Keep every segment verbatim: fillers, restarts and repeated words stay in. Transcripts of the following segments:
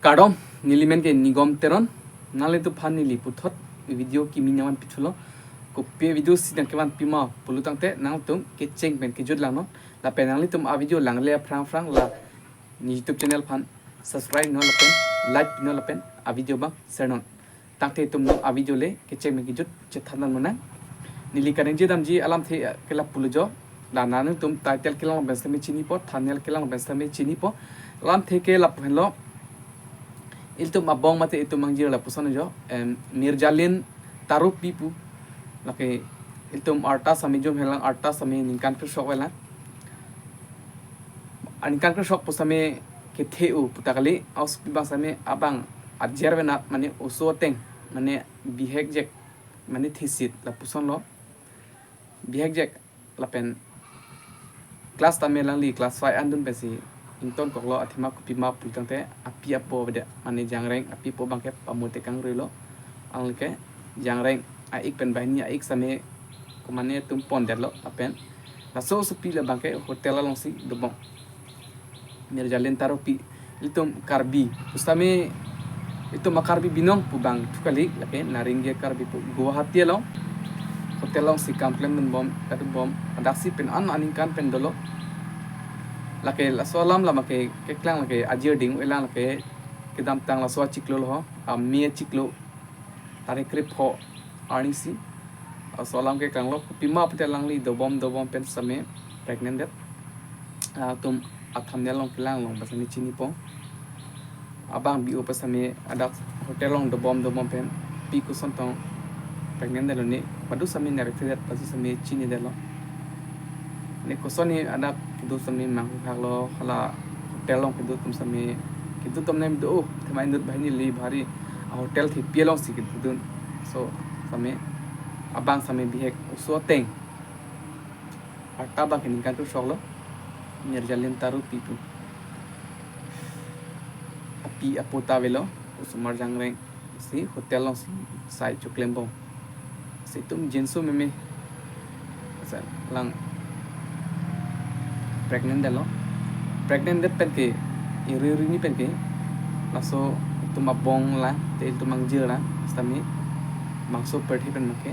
Kardom, neli men ke Nigom Teron, nanglitum aphan neli puthot video kimi nangvanpi thulo. Kopi video si nangkevanpi ma pulo tangte nangtum kecheng pen kejut langnon. Lapen nanglitum a video langle aphrang aphrang la ne YouTube channel aphan subscribe non lapen like non lapen a video abang share non. Tangte itum non a video le kecheng pen kejut chethan nang monang. Neli kaningje damji alamthe ke lapulo jo. La nangtum title kelang pen sitame chinipo, thumbnail kelang pen sitame chinipo. Alamthe ke lapu henlo. Ilitum abong mate itum mangjir lapuson jo. Em, Mirjalin Tarupi pu. Lake ilitum arta sitame jum helang, arta sitame ningkan kresok helang. Aningkan kresok pu sitame kethe-o puta kali, aos abang sitame abang ajer venat mane oso ateng, mane bihek jek, mane thesit lapuson lo. Bihek jek lapen class tame alangli class five andun pensi ingtonkoklo, athema kopima pulo tangte api apo avedet, mane jangreng api apo abangke pamote kangrilo. Alangli ke jangreng a-ik pen banghini a-ik sitame komane atum pondetlo lapen laso osopi le abangke hotel alongsi dobom. Mirjalin Tarupi, ilitum Karbi pu sitame, ilitum a-Karbi Binong pu abang thu kali, lake Naringe Karbi pu, Guwahati along hotel alongsi kam klemdunbom, kadunbom, adaksi pen an aningkan pen dolo. Lake laso alam lama ke keklang lake ajir ding elang lake kedamtang laso achiklo lo ho, a-May achiklo, tarik krepho arnisi. Laso alam keklanglo, kopima pute alangli dobom dobom pen sitame pregnant det. Atum a-thumbnail along kelang along pu sitame chinipo. Abang bi-o pu sitame adak hotel along dobom dobom pen pi koson tong pregnant detlo ne, badu sitame nerek thedet, badu sitame chinidetlo. Ne koson ne adak kedo sitame manghuhaklo, hala hotel along kedo atum sitame, kedo atum nem do, athema inut banghini le bhari a-hotel thepi alongsi kedodun. So sitame abang sitame bihek oso ateng. Arta abangke ningkan kresok lo. Mirjalin Tarupi pu. Api apo ta avelo, osomar jangreng si hotel alongsi sai choklembom. Si itum jinso meme. Asa lang pregnant detlo. Pregnant det penke, iri iri ni penke, laso itum abong la, te itum mangjir la, sitame bangso pirthe pen make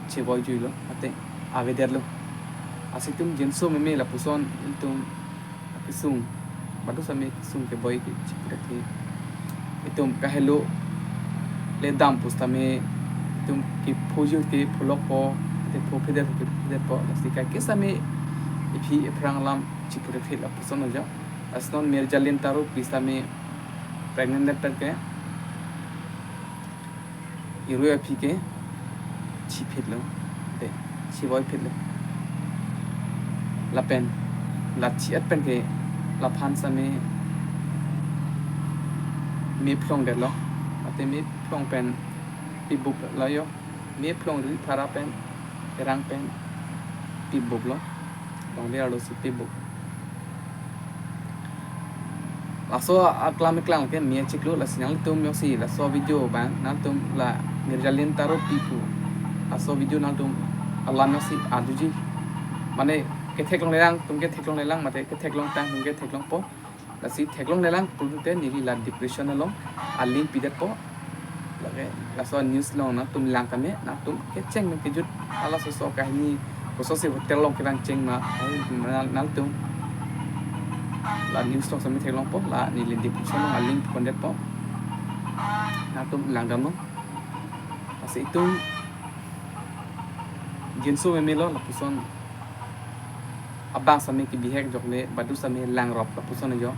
chevoi juilo, mate avedetlo. Lasi itum jinso meme lapuson itum kesung, badu sitame kesung kevoi ke chipudethe. Itum kahelo le dam pu sitame itum kepho jut ke pholokpo, te pho phedet ke phedetpo, lasi kaike sitame iphi iphrang alam chipudethe lapuson aja. Lasi non Mirjalin Tarupi sitame pregnant det penke irui aphi ke chiphitlo, te chivoiphitlo. Lapen la chi-et penke laphan sitame me phlong detlo. Mate me phlong pen pibup lo jo. Me phlong ri phara pen, erang pen pibuplo. Longle arlosi pibup. Laso aklam iklang ke May achiklo, lasi nangtum jongsi laso video abang nangtum la Mirjalin Tarupi pu laso video nangtum alam jongsi aduji, mane ketheklongle lang, tum ketheklongle lang, mate ketheklong tang tum ketheklongpo. Lasi theklongle lang pulote neli la description along a-link pidetpo. Lake laso news along nangtum lang tame, nangtum kecheng pen kejut, halaso so kahini, kososi hotel along kevang cheng ma, ai, nang, nangtum la news along sitame theklongpo, la neli description along a-link pondetpo. Nangtum langdamnon. Lasi itum jinso meme lo lapuson. Abang sitame kebihek jokle, badu sitame langrop lapuson ajo.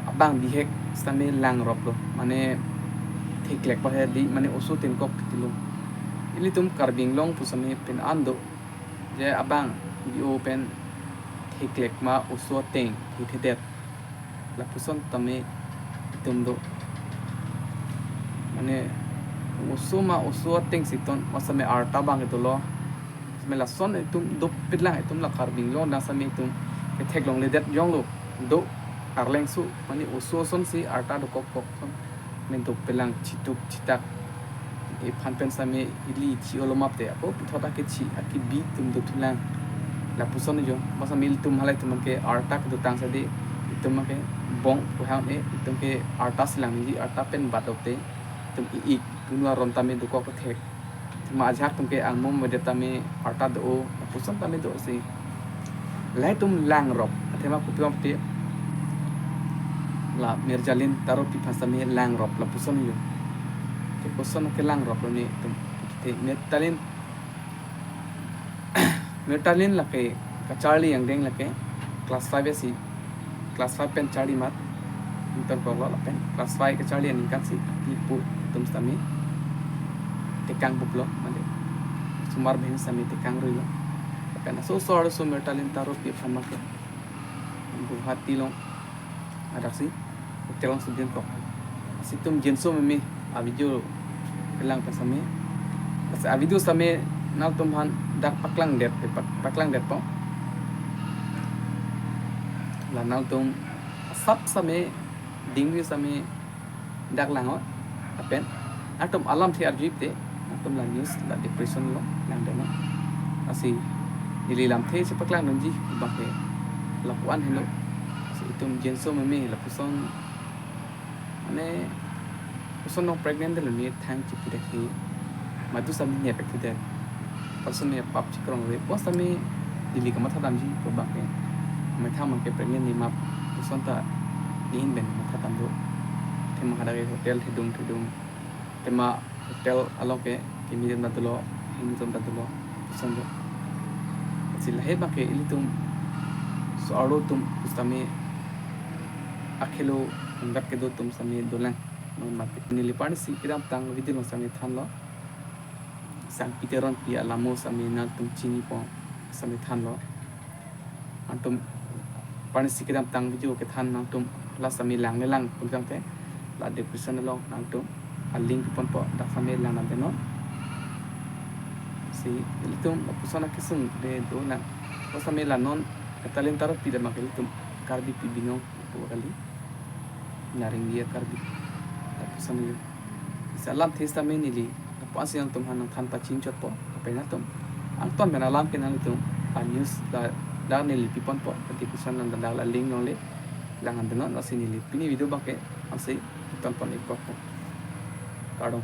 Abang bihek sitame langrop lo, mane theklek pa he di, mane oso tengkok tilo. Ilitum Karbi Anglong pu sitame pen an do, je abang bi-o pen theklek ma oso ateng thethedet. Lapuson tame itum do. Mane oso ma oso ateng si ton, ma sitame arta abang kedolo. Sitame lason itum dopik lang, itum la Karbi Anglong dang sitame itum ketheklongledet jonglo. Do arlengso, mane oso asonsi arta dokok kok son. Mane dopik lang chituk chitak. Iphan pen sitame ili chi-olo map te, apo puthot akechi akebi itum dothulang. Lapuson ajo, ma sitame ilitum halai itum ke arta kedotang sade, itum ke bong pu hang e, itum ke arta si lang nangji, arta pen bat dok te, itum i-ik, tunu aron tame dokok kethek. Athema ajahak atum ke angmum avedet tame arta do-o, lapuson tame do-o si. Lahai atum langrop, athema kopi ong te, la Mirtalin Taro pi aphan sitame langrop, lapuson yo. Ke koson ke langrop lo ne itum. Te Mirtalin, Mirtalin lake kacharli angdeng lake class five si, class five pen charli amat ingtonkoklo, lapen class five kacharli aningkan si api apo atum sitame tekang buplo, mane osomar ahin sitame tekang ruilo. Lapen aso aso arloso Mirtalin Taro pi aphan make Guwahati along adak si hotel along si dinkok. Lasi itum jinso meme a video kelang pen sitame. Lasi a video sitame nangtum aphan dak paklangdet, pak-, paklangdetpo. La nangtum asap sitame, dingvi sitame dak lang-o. Lapen nangtum alamthe arju-ik te, nangtum la news la description along langdetnon. Lasi neli lamthe chepaklangdunji abang ke lapu-an helo. Lasi itum jinso meme lapuson, mane, koson nong pregnant detlo ne thang chipudet he, madu sitame nepet pudet. Person ne pap chikrong re, bonsitame neli kamatha damji pu abang ke. Methang abang ke pregnant ne ma, koson ta ne ahin pen matha dam do. Athema hadak ke hotel thedung thedung, athema hotel along ke kimi atum ta dolo, hini atum ta dolo, koson do. Lasi lahai abang ke ilitum so-arlo atum pusitame akhelo angkat kedo atum sitame dolang. Mate neli parnisi kedamtang video along sitame thanlo. Sangpi Teronpi alamo sitame nangtum chinipo sitame thanlo. Nangtum parnisi kedamtang video kethan nangtum la sitame langle lang pulo tangte, la description along nangtum a link ponpo, dak sitame langdamnon. Lasi ilitum lapuson akesung de dolang. Bonsitame la non Mirtalin Taro pi abang ke ilitum Karbi pi binong pu kali. Naringgi a Karbi. Lapuson yo. Lasi alamthe sitame neli lapu-an si nangtum aphan nangthan pachinchotpo. Lapen nangtum angton pen alam ke nangtum a news la dak neli piponpo, description along dak la link longle langdamnon. Lasi neli pini video abang ke ansi tonpon-ikpo. Kardom.